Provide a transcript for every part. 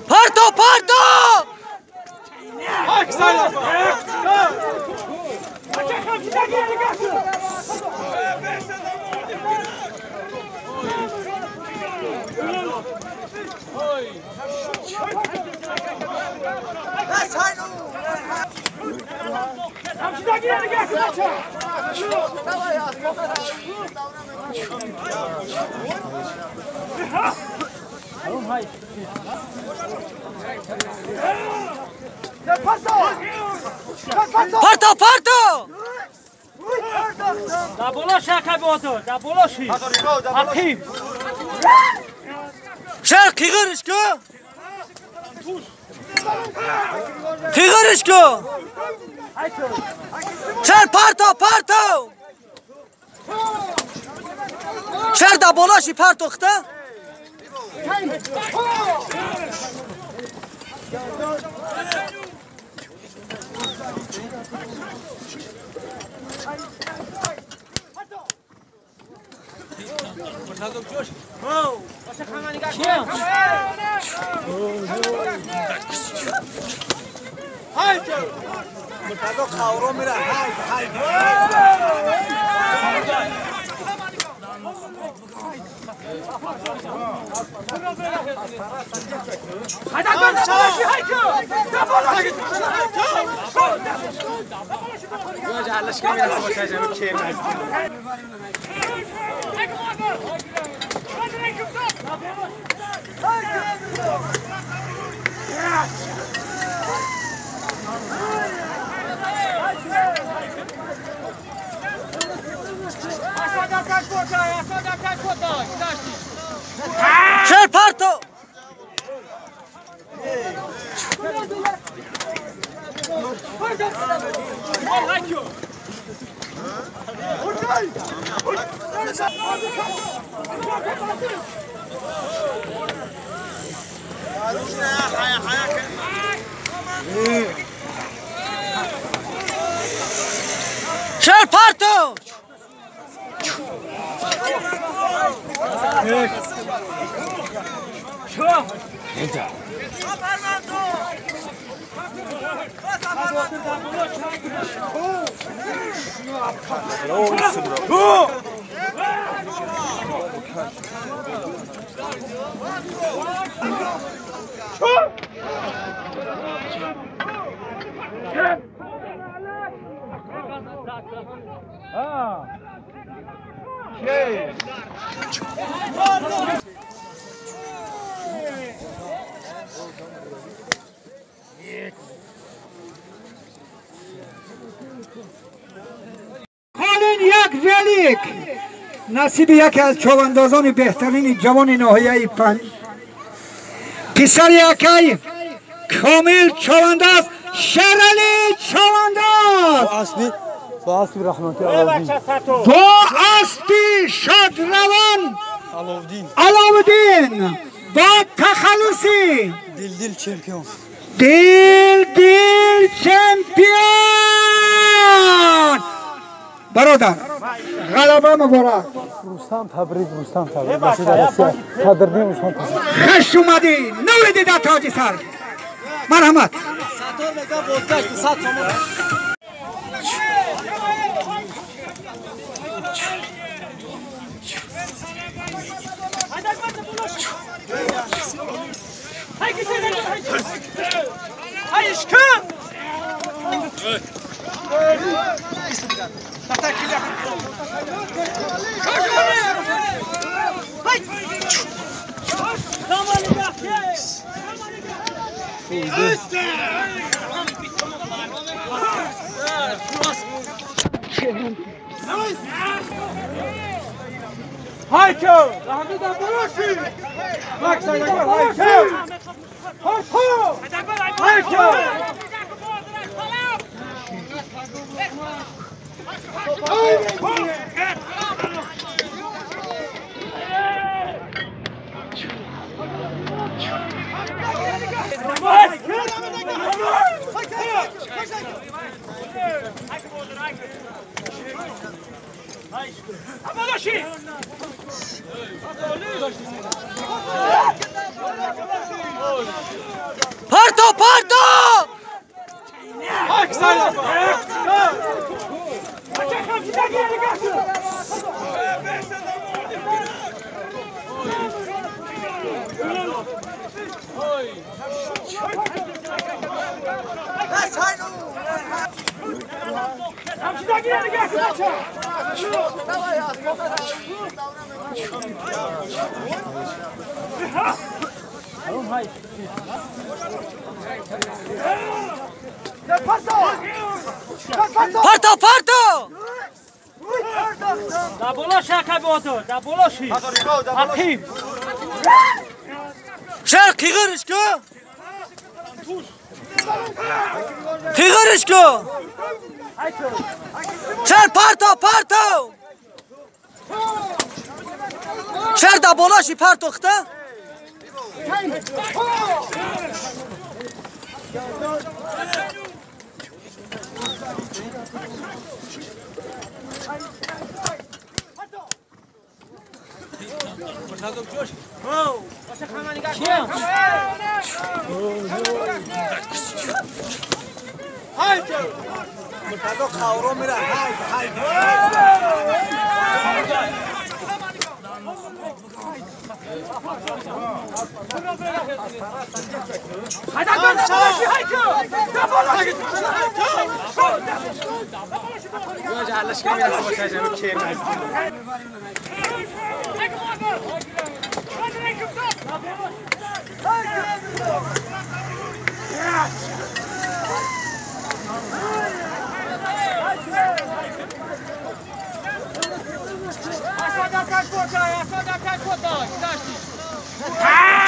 Parto, parto! Parto, parto! Da boloshi akabото, da boloshi. Akib. Шер қиғырыш ку? Қиғырыш ку? Шер парто, парто! Шер да болоши партохта? Шер парто! Шер парто! Холин як велик насиби яке аз човандозони беҳтарини ҷавони ноҳияи панҷ писари акай комил човандоз Шерали човандоз با اسب رحمتی علاودین با اسب شادروان علاودین با تخلصی دل دل چمپیون دل دل چمپیون. برادر غلبه مبارک. رستم تبریک، رستم تبریک. صدردین رستم تبریک. خوش اومدی نور دیده تاج سر. مرحمت. سطور میگه بازگشت 100 تومان. Parto, parto! Parto, parto! Da boloshi akabotto, da boloshi. Akib. Шер қиғырыш ку? Қиғырыш ку? Шер парто, парто! Шер да болоши партохта?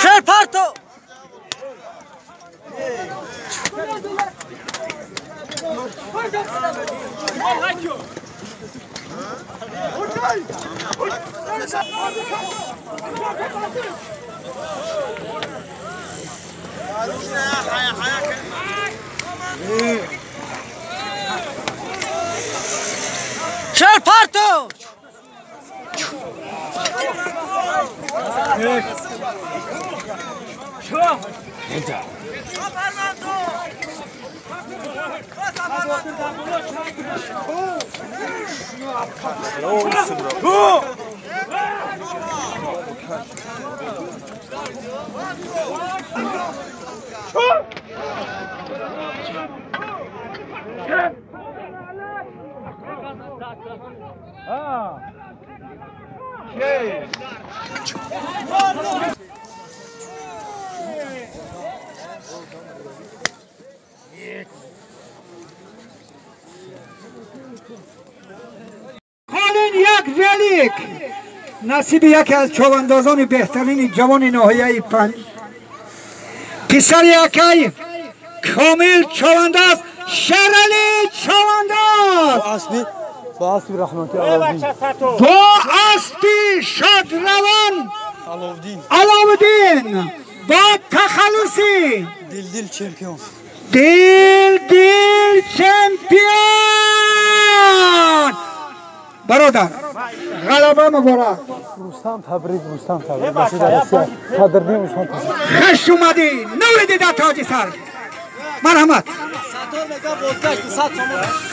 Шер парто! Шер парто! Холин як велик насиби яке аз човандозони беҳтарини ҷавони ноҳияи панҷ писари акай комил човандоз Шерали човандоз با اسب رحمتی علاودین با اسب شادروان علاودین با تخلصی دل دل چمپیون دل دل چمپیون. برادر غلبه مبارک. رستم تبریک، رستم تبریک. صدردین رستم تبریک. خوش اومدی نور دیده تاج سر. مرحمت. ستار میگه بازگشت 100 تومان.